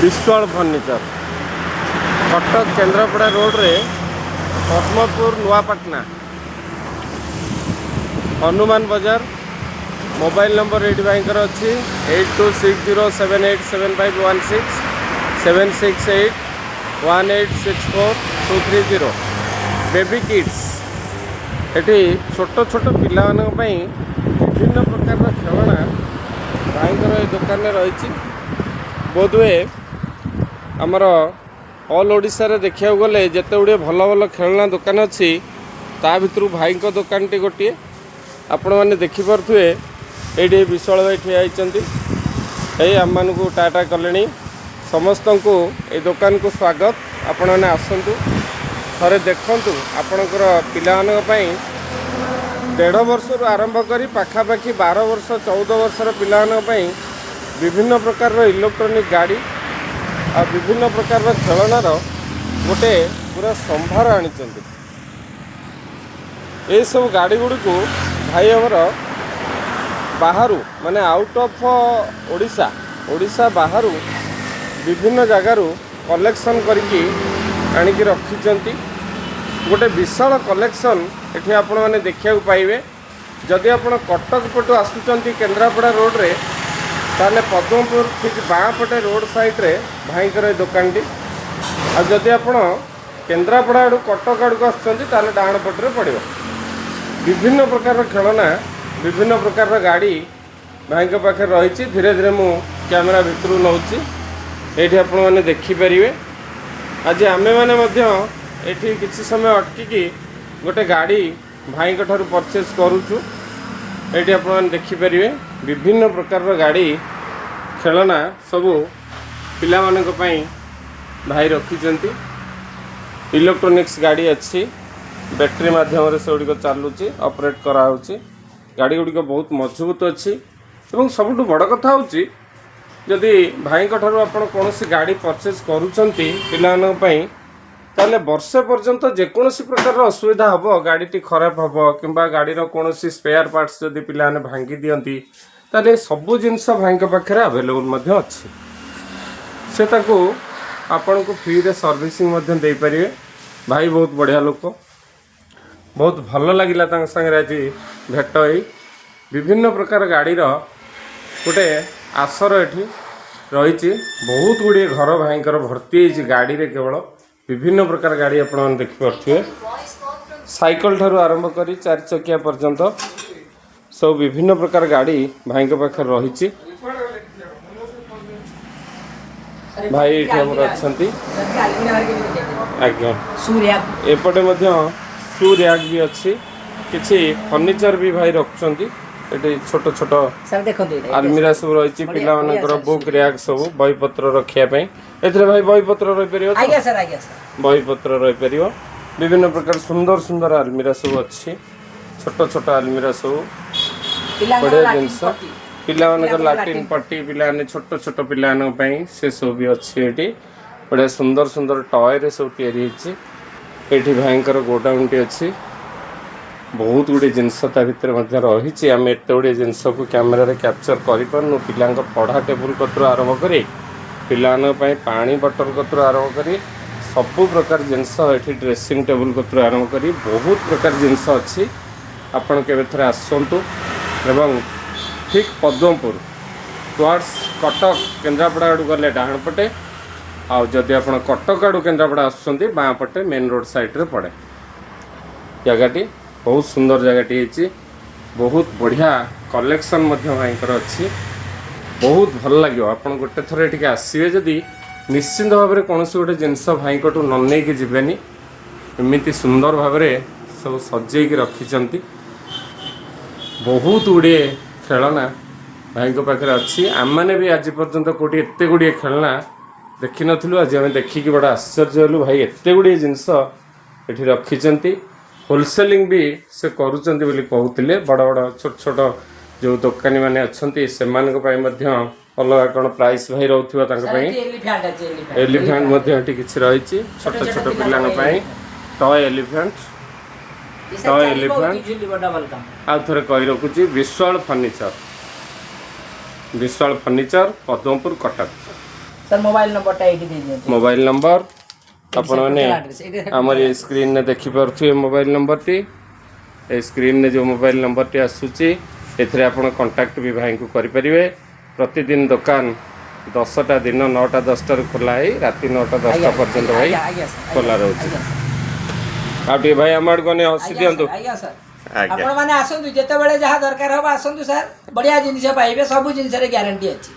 Biswal furniture, Cuttack Kendrapara ରୋଡ଼ରେ, ପଦ୍ମପୁର ନୂଆପାଟଣା, ହନୁମାନ ବଜାର। Mobile number ଏଇଠି ଭାଇଙ୍କର ଅଛି 8260787516, 7681864230। Baby kids, ଏଠି ଛୋଟ ଛୋଟ ପିଲାମାନଙ୍କ ପାଇଁ ବିଭିନ୍ନ ପ୍ରକାରର ଖେଳଣା ଭାଇଙ୍କର ଏ ଦୋକାନରେ ରହିଛି। ବୋଧହୁଏ ଆମର ଅଲ୍ ଓଡ଼ିଶାରେ ଦେଖିବାକୁ ଗଲେ ଯେତେ ଗୁଡ଼ିଏ ଭଲ ଭଲ ଖେଳଣା ଦୋକାନ ଅଛି, ତା ଭିତରୁ ଭାଇଙ୍କ ଦୋକାନଟି ଗୋଟିଏ। ଆପଣମାନେ ଦେଖିପାରୁଥିବେ, ଏଇଠି ବିଶ୍ୱାଳ ଭାଇ ଠିଆ ହେଇଛନ୍ତି। ଏଇ ଆମମାନଙ୍କୁ ଟାଟା କଲେଣି। ସମସ୍ତଙ୍କୁ ଏଇ ଦୋକାନକୁ ସ୍ୱାଗତ। ଆପଣମାନେ ଆସନ୍ତୁ, ଥରେ ଦେଖନ୍ତୁ। ଆପଣଙ୍କର ପିଲାମାନଙ୍କ ପାଇଁ ଦେଢ଼ ବର୍ଷରୁ ଆରମ୍ଭ କରି ପାଖାପାଖି 12 ବର୍ଷ, 14 ବର୍ଷର ପିଲାମାନଙ୍କ ପାଇଁ ବିଭିନ୍ନ ପ୍ରକାରର ଇଲେକ୍ଟ୍ରୋନିକ୍ ଗାଡ଼ି ଆଉ ବିଭିନ୍ନ ପ୍ରକାରର ଖେଳଣାର ଗୋଟେ ପୁରା ସମ୍ଭାର ଆଣିଛନ୍ତି। ଏସବୁ ଗାଡ଼ି ଗୁଡ଼ିକୁ ଭାଇ ଆମର ବାହାରୁ, ମାନେ ଆଉଟ୍ ଅଫ୍ ଓଡ଼ିଶା, ଓଡ଼ିଶା ବାହାରୁ ବିଭିନ୍ନ ଜାଗାରୁ କଲେକ୍ସନ୍ କରିକି ଆଣିକି ରଖିଛନ୍ତି। ଗୋଟେ ବିଶାଳ କଲେକ୍ସନ୍ ଏଠି ଆପଣମାନେ ଦେଖିବାକୁ ପାଇବେ। ଯଦି ଆପଣ କଟକ ପଟୁ ଆସୁଛନ୍ତି କେନ୍ଦ୍ରାପଡ଼ା ରୋଡ଼ରେ, ତାହେଲେ ପଦ୍ମପୁର ଠିକ୍ ବାଁ ପଟେ ରୋଡ଼ ସାଇଡ଼୍ରେ ଭାଇଙ୍କର ଏ ଦୋକାନଟି। ଆଉ ଯଦି ଆପଣ କେନ୍ଦ୍ରାପଡ଼ା ଆଡ଼ୁ କଟକ ଆଡ଼କୁ ଆସୁଛନ୍ତି, ତାହେଲେ ଡାହାଣ ପଟରେ ପଡ଼ିବ। ବିଭିନ୍ନ ପ୍ରକାରର ଖେଳନା, ବିଭିନ୍ନ ପ୍ରକାରର ଗାଡ଼ି ଭାଇଙ୍କ ପାଖରେ ରହିଛି। ଧୀରେ ଧୀରେ ମୁଁ କ୍ୟାମେରା ଭିତରୁ ନେଉଛି। ଏଇଠି ଆପଣମାନେ ଦେଖିପାରିବେ। ଆଜି ଆମେମାନେ ମଧ୍ୟ ଏଠି କିଛି ସମୟ ଅଟକିକି ଗୋଟେ ଗାଡ଼ି ଭାଇଙ୍କ ଠାରୁ ପରଚେସ୍ କରୁଛୁ। ଏଇଠି ଆପଣମାନେ ଦେଖିପାରିବେ, ବିଭିନ୍ନ ପ୍ରକାରର ଗାଡ଼ି, ଖେଳନା ସବୁ ପିଲାମାନଙ୍କ ପାଇଁ ଭାଇ ରଖିଛନ୍ତି। ଇଲେକ୍ଟ୍ରୋନିକ୍ସ ଗାଡ଼ି ଅଛି, ବ୍ୟାଟେରୀ ମାଧ୍ୟମରେ ସେଗୁଡ଼ିକ ଚାଲୁଛି, ଅପରେଟ୍ କରାହେଉଛି। ଗାଡ଼ି ଗୁଡ଼ିକ ବହୁତ ମଜବୁତ ଅଛି ଏବଂ ସବୁଠୁ ବଡ଼ କଥା ହେଉଛି, ଯଦି ଭାଇଙ୍କ ଠାରୁ ଆପଣ କୌଣସି ଗାଡ଼ି ପରଚେସ୍ କରୁଛନ୍ତି ପିଲାମାନଙ୍କ ପାଇଁ, ତାହେଲେ ବର୍ଷେ ପର୍ଯ୍ୟନ୍ତ ଯେକୌଣସି ପ୍ରକାରର ଅସୁବିଧା ହେବ, ଗାଡ଼ିଟି ଖରାପ ହେବ କିମ୍ବା ଗାଡ଼ିର କୌଣସି ସ୍ପେୟାର ପାର୍ଟସ୍ ଯଦି ପିଲାମାନେ ଭାଙ୍ଗି ଦିଅନ୍ତି, ତାହେଲେ ସବୁ ଜିନିଷ ଭାଇଙ୍କ ପାଖରେ ଆଭେଲେବୁଲ୍ ମଧ୍ୟ ଅଛି। ସେ ତାକୁ ଆପଣଙ୍କୁ ଫ୍ରିରେ ସର୍ଭିସିଂ ମଧ୍ୟ ଦେଇପାରିବେ। ଭାଇ ବହୁତ ବଢ଼ିଆ ଲୋକ। ବହୁତ ଭଲ ଲାଗିଲା ତାଙ୍କ ସାଙ୍ଗରେ ଆଜି ଭେଟ ହେଇ। ବିଭିନ୍ନ ପ୍ରକାର ଗାଡ଼ିର ଗୋଟେ ଆସର ଏଠି ରହିଛି। ବହୁତ ଗୁଡ଼ିଏ ଘର ଭାଇଙ୍କର ଭର୍ତ୍ତି ହେଇଛି ଗାଡ଼ିରେ କେବଳ। ବିଭିନ୍ନ ପ୍ରକାର ଗାଡ଼ି ଆପଣମାନେ ଦେଖିପାରୁଥିବେ। ସାଇକେଲ ଠାରୁ ଆରମ୍ଭ କରି ଚାରି ଚକିଆ ପର୍ଯ୍ୟନ୍ତ ସବୁ ବିଭିନ୍ନ ପ୍ରକାର ଗାଡ଼ି ଭାଇଙ୍କ ପାଖରେ ରହିଛି। ଭାଇ ଏଇଠି ଆମର ଅଛନ୍ତି। ଆଜ୍ଞା। ସୂର୍ୟା। ଏପଟେ ମଧ୍ୟ ସୁ ର୍ୟାକ୍ ବି ଅଛି। କିଛି ଫର୍ଣ୍ଣିଚର ବି ଭାଇ ରଖୁଛନ୍ତି। ଏଠି ଛୋଟ ଛୋଟ ସାର୍, ଦେଖନ୍ତୁ ଏଇଟା। ଆଲମିରା ସବୁ ରହିଛି। ବଢ଼ିଆ, ପିଲାମାନଙ୍କର ବଢ଼ିଆ। ବୁକ୍ ର୍ୟାକ୍ ସବୁ, ବହିପତ୍ର ରଖିବା ପାଇଁ। ଏଥିରେ ଭାଇ ବହିପତ୍ର ରହିପାରିବ ତ? ଆଜ୍ଞା ସାର୍, ଆଜ୍ଞା ସାର୍। ବହିପତ୍ର ରହିପାରିବ। ବିଭିନ୍ନ ପ୍ରକାର ସୁନ୍ଦର ସୁନ୍ଦର ଆଲମିରା ସବୁ ଅଛି, ଛୋଟ ଛୋଟ ଆଲମିରା ସବୁ। ପିଲାଙ୍କର ବଢ଼ିଆ ଲାଟିନ୍ ଜିନିଷ। ପଟି। ପିଲାମାନଙ୍କର ପିଲାଙ୍କର ଲାଟିନ୍ ଲାଟିନ୍ ପଟି, ପିଲାମାନେ, ଛୋଟ ଛୋଟ ପିଲାମାନଙ୍କ ପାଇଁ ସେ ସବୁ ବି ଅଛି ଏଠି। ବଢ଼ିଆ ସୁନ୍ଦର ସୁନ୍ଦର ଟୟରେ ସବୁ ତିଆରି ହେଇଛି। ଏଠି ଭାଇଙ୍କର ଗୋଡାଉନଟି ଅଛି। ବହୁତ ଗୁଡ଼ିଏ ଜିନିଷ ତା ଭିତରେ ମଧ୍ୟ ରହିଛି। ଆମେ ଏତେ ଗୁଡ଼ିଏ ଜିନିଷକୁ କ୍ୟାମେରାରେ କ୍ୟାପଚର୍ କରିପାରୁନୁ। ପିଲାଙ୍କ ପଢ଼ା ଟେବୁଲ୍ କତରୁ ଆରମ୍ଭ କରି, ପିଲାମାନଙ୍କ ପାଇଁ ପାଣି ବଟଲ କତରୁ ଆରମ୍ଭ କରି ସବୁ ପ୍ରକାର ଜିନିଷ ଏଠି, ଡ୍ରେସିଂ ଟେବୁଲ୍ କତରୁ ଆରମ୍ଭ କରି ବହୁତ ପ୍ରକାର ଜିନିଷ ଅଛି। ଆପଣ କେବେ ଥରେ ଆସନ୍ତୁ ଏବଂ ଠିକ୍ ପଦ୍ମପୁର ଟୁୱାର୍ଡ଼ସ୍ କଟକ କେନ୍ଦ୍ରାପଡ଼ା ଆଡ଼କୁ ଗଲେ ଡାହାଣ ପଟେ, ଆଉ ଯଦି ଆପଣ କଟକ ଆଡ଼ୁ କେନ୍ଦ୍ରାପଡ଼ା ଆସୁଛନ୍ତି, ବାଁ ପଟେ ମେନ୍ ରୋଡ଼ ସାଇଡ଼୍ରେ ପଡ଼େ ଜାଗାଟି। ବହୁତ ସୁନ୍ଦର ଜାଗାଟି ହେଇଛି। ବହୁତ ବଢ଼ିଆ କଲେକ୍ସନ୍ ମଧ୍ୟ ଭାଇଙ୍କର ଅଛି। ବହୁତ ଭଲ ଲାଗିବ। ଆପଣ ଗୋଟେ ଥର ଏଠିକି ଆସିବେ ଯଦି, ନିଶ୍ଚିନ୍ତ ଭାବରେ କୌଣସି ଗୋଟେ ଜିନିଷ ଭାଇଙ୍କଠୁ ନ ନେଇକି ଯିବେନି। ଏମିତି ସୁନ୍ଦର ଭାବରେ ସବୁ ସଜେଇକି ରଖିଛନ୍ତି। ବହୁତ ଗୁଡ଼ିଏ ଖେଳନା ଭାଇଙ୍କ ପାଖରେ ଅଛି। ଆମମାନେ ବି ଆଜି ପର୍ଯ୍ୟନ୍ତ କେଉଁଠି ଏତେ ଗୁଡ଼ିଏ ଖେଳନା ଦେଖିନଥିଲୁ। ଆଜି ଆମେ ଦେଖିକି ବଡ଼ ଆଶ୍ଚର୍ଯ୍ୟ ହେଲୁ। ଭାଇ ଏତେ ଗୁଡ଼ିଏ ଜିନିଷ ଏଠି ରଖିଛନ୍ତି। ହୋଲସେଲିଂ ବି ସେ କରୁଛନ୍ତି ବୋଲି କହୁଥିଲେ। ବଡ଼ ବଡ଼, ଛୋଟ ଛୋଟ ଯେଉଁ ଦୋକାନୀମାନେ ଅଛନ୍ତି, ସେମାନଙ୍କ ପାଇଁ ମଧ୍ୟ ଅଲଗା କ'ଣ ପ୍ରାଇସ୍ ଭାଇ ରହୁଥିବ ତାଙ୍କ ସାର୍, ପାଇଁ। ଏଠି ଏଲିଫ୍ୟାଣ୍ଟ ଅଛି, ଏଲିଫ୍ୟାଣ୍ଟ। ଏଲିଫ୍ୟାଣ୍ଟ ମଧ୍ୟ ଏଠି କିଛି ରହିଛି, ଛୋଟ ଛୋଟ ପିଲାଙ୍କ ପାଇଁ ଟୟ ଏଲିଫ୍ୟାଣ୍ଟ। ଏ ଟୟ ସାର୍, ଚାଲିବ, ଏଲିଫ୍ୟାଣ୍ଟ। ଝୁଲିବ, ଡବଲ କାମ। ଆଉ ଥରେ କହି ରଖୁଛି, Biswal furniture, Biswal furniture, Padmapur, Cuttack. Sir, mobile ନମ୍ବରଟା ଏଇଠି ଦେଇ ଦିଅନ୍ତୁ। ମୋବାଇଲ ନମ୍ବର ଆପଣମାନେ total address, ଏଇଟା ଆମର ଏ ସ୍କ୍ରିନ୍ରେ ଦେଖିପାରୁଥିବେ। ମୋବାଇଲ ନମ୍ବରଟି, ଏ ସ୍କ୍ରିନ୍ରେ ଯେଉଁ ମୋବାଇଲ ନମ୍ବରଟି ଆସୁଛି, ଏଥିରେ ଆପଣ କଣ୍ଟାକ୍ଟ ବି ଭାଇଙ୍କୁ କରିପାରିବେ। ପ୍ରତିଦିନ ଦୋକାନ 10ଟା, ଦିନ 9ଟା 10ଟାରୁ ଖୋଲା ହେଇ ରାତି 9ଟା 10ଟା ପର୍ଯ୍ୟନ୍ତ ଭାଇ ଆଜ୍ଞା ଆଜ୍ଞା ସାର୍ ଖୋଲା ରହୁଛି। ଆଜ୍ଞା ସାର୍। ଆଉ ଟିକେ ଭାଇ ଆମ ଆଡ଼କୁ ଅନେଇ ହସି ଆଜ୍ଞା ଦିଅନ୍ତୁ। ସାର୍, ଆଜ୍ଞା ସାର୍। ଆଜ୍ଞା। ଆପଣମାନେ ଆସନ୍ତୁ, ଯେତେବେଳେ ଯାହା ଦରକାର ହବ ଆସନ୍ତୁ ସାର୍, ବଢିଆ ଜିନିଷ ପାଇବେ। ସବୁ ଜିନିଷରେ ଗ୍ୟାରେଣ୍ଟି ଅଛି।